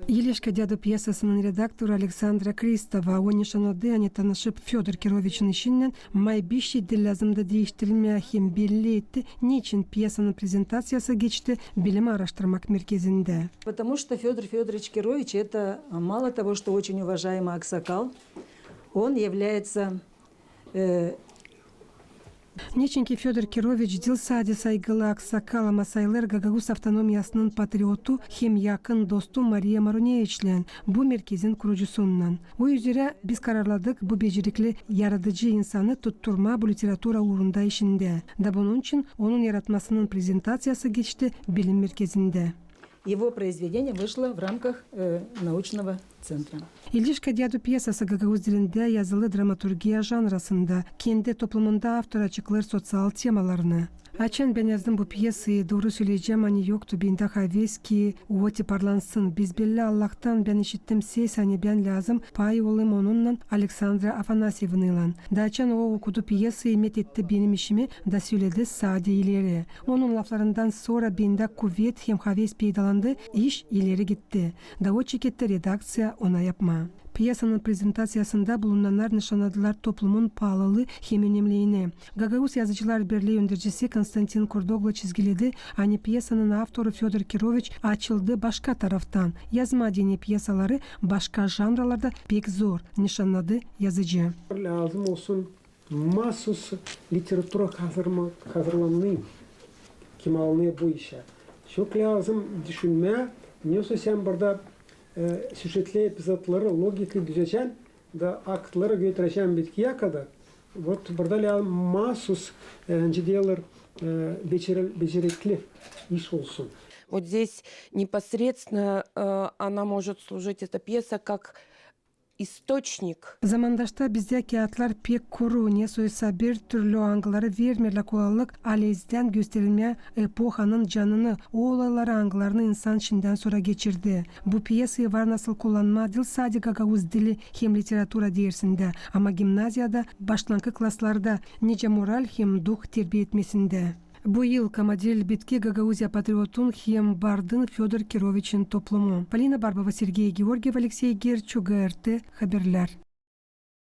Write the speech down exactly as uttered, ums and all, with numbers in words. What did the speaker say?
Yılişka dädu piyesasının redaktoru Aleksandra Kristova, o nişannadı, ani tanışıp Födor Kiroviçin işinnän, may bir şey diil lääzımdı diiştirmää, hem belli etti, neçin piyesanın prezentaţiyası geçti Bilim aaraştırmak merkezindä. Потому что Фёдор Фёдорович Кирович — это, а, мало того, что очень уважаемый аксакал, он является, э, Neçinki Födor Kiroviç diil sade saygılı aksakal, ama sayılêr Gagauz avtonomiyasının patriotu hem yakın dostu Mariya Maruneviçlän, bu merkezin kurucusunnan. O üzerä biz kararladık bu becerikli, yaradıcı insanı tutturmaa bu literatura uurunda işindä. Da bunun için onun yaratmasının prezentaţiyası geçti Bilim merkezindä. Его произведение вышло в рамках, э, научного центра. Yılişka dädu piyesası gagauz dilindä yazılı dramaturgiya janrasında. Kendi toplumunda avtor açıklêêr soţial temalarını. Açan bän yazdım bu piyesayı, dooru söleyecäm, ani yoktu bendä haves, ki o tiparlansın. Biz belli Allahtan, bän işittim ses, ani bän lääzım pay olayım onunnan, Aleksandra Afanasyevnaylan. Da açan o okudu piyesayı, met etti benim işimi da söledi: sade ileri. Onun laflarından sora bendä kuvet hem haves peydalandı, iş ileri gitti. Da o çeketti redakţiya ona yapmaa. Piyesanın prezentaţiyasında bulunannar nışannadılar toplumun paalılıı hem önemliini. Gagauz Yazıcılar Birlii öndercisi Konstantin Kurdoglu çizgiledi, ani piyesanın avtoru Födor Kiroviç açıldı başka taraftan. Yazmaa deyni piyesaları başka janralarda pek zor, nışannadı yazıcı. Lääzım olsun maasuz literatura hazırma-, hazırlanayım, kim alınêr bu işä. Çok lääzım düşünmää, nesoy sän burada, e, süjetleri, epizodları, logikayı düzecän da aktları götürecän bitkiyä kadar. Вот burada lääzım maasuz, e, nicä deerlär, e, beceril-, becerikli iş olsun. Вот здесь непосредственно, э, она может служить, эта пьеса, как источник. Zamandaşta bizdä kiyatlar pek kuru, nesoy sa bir türlü angıları vermeerlär kolaylık alezdän gösterilmää epohanın canını, o olayları, angılarını insan şindän sora geçirdi. Bu piyesayı var nasıl kullanmaa diil sade gagauz dili hem literatura deersindä, ama gimnaziyada, başlankı klaslarda, nicä moral hem duh terbiya etmesindä. Bu yıl Kamadil bitki gagauziya patriotun hem bardın Födor Kiroviçin toplumu. Polina Barbova, Sergey Georgiev, Aleksey Gerçu, GRT Haberlär.